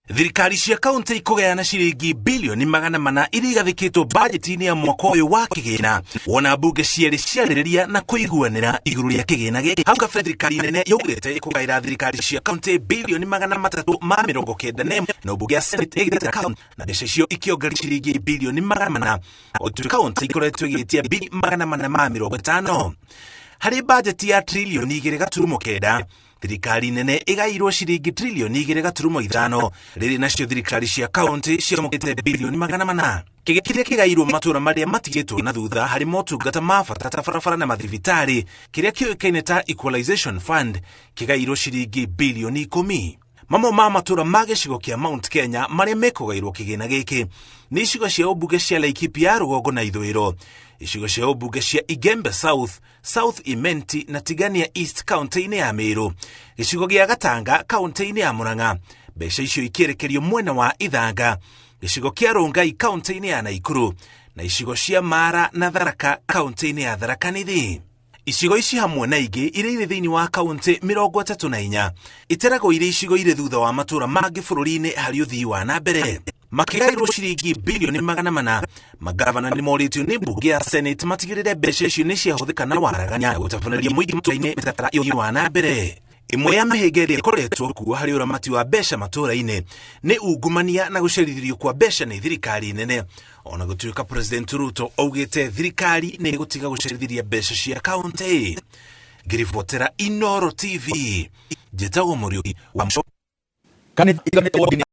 Thirikari cia kaunti ikũgayana ciringi bilioni 400 iria igathĩkĩtwo bajeti-inĩ ya mwaka ũyũ wa kĩgĩna, wona mbunge cierĩ ciarĩrĩria na kũiguanĩra igũrũ rĩa kĩgĩna gĩkĩ. Hau kabere thirikari nene yaugĩte ĩkũgaĩra thirikari cia kaunti bilioni 391, no mbunge ya Senate ĩgĩtetera kaunti na mbeca icio ikĩongerera ciringi bilioni 400, gũtuĩka kaunti ikoretwo ĩgĩtia bili 450. Harĩ bajeti ya trilioni 2.9, thirikari nene ĩgairwo ciringi trilioni 2.5, rĩrĩ nacio thirikari cia kaunti ciamũkĩte bilioni 400. Kĩgĩna kĩrĩa kĩgairwo matũra marĩa matigĩtwo na thutha harĩ motungata ma bata ta barabara na mathibitarĩ, kĩrĩa kĩũĩkaine ta Equalization Fund, kĩgairwo ciringi bilioni 10. Mamwe ma matũra ma gĩcigo kĩa Mount Kenya marĩa mekũgairwo kĩgĩna gĩkĩ nĩ icigo cia ũmbunge cia Laikipia ya rũgongo na ithũĩro, icigo cia ũmbunge cia Igembe South, South Imenti na Tigania East kaunti-inĩ ya Meru, gĩcigo gĩa Gatanga kaunti-inĩ ya Murang'a, mbeca icio ikĩerekerio mwena wa Ithanga, gĩcigo kĩa Rongai kaunti-inĩ ya Naikuru, na icigo cia Mara na Tharaka kaunti-inĩ ya Tharaka Nithi. Icigo ici hamwe na ingĩ iria irĩ thĩinĩ wa kaunti 34 iteragwo irĩ icigo irĩ thutha wa matũra mangĩ bũrũri-inĩ harĩ ũthii wa na mbere. Makĩgaĩrwo ciringi bilioni 400, magavana nĩ morĩtio nĩ mbunge ya Senate matigĩrĩre mbeca icio nĩ ciahũthĩka na waragania gũtabanĩria mũingĩ matũra-inĩ mĩtaratara ya ũthii wa na mbere. Ĩmwe ya mĩhĩnga ĩrĩa ĩkoretwo kuo harĩ ũramati wa mbeca matũra-inĩ nĩ ungumania na gũcerithĩrio kwa mbeca nĩ thirikari nene, ona gũtuĩka President Ruto augĩte thirikari nĩ ĩgũtiga gũcerithĩria mbeca cia kaunti. Ngĩribotera Inooro TV, njĩtagwo Mũriũki wa Mũco. Kanitha itiganĩte wodi-inĩ.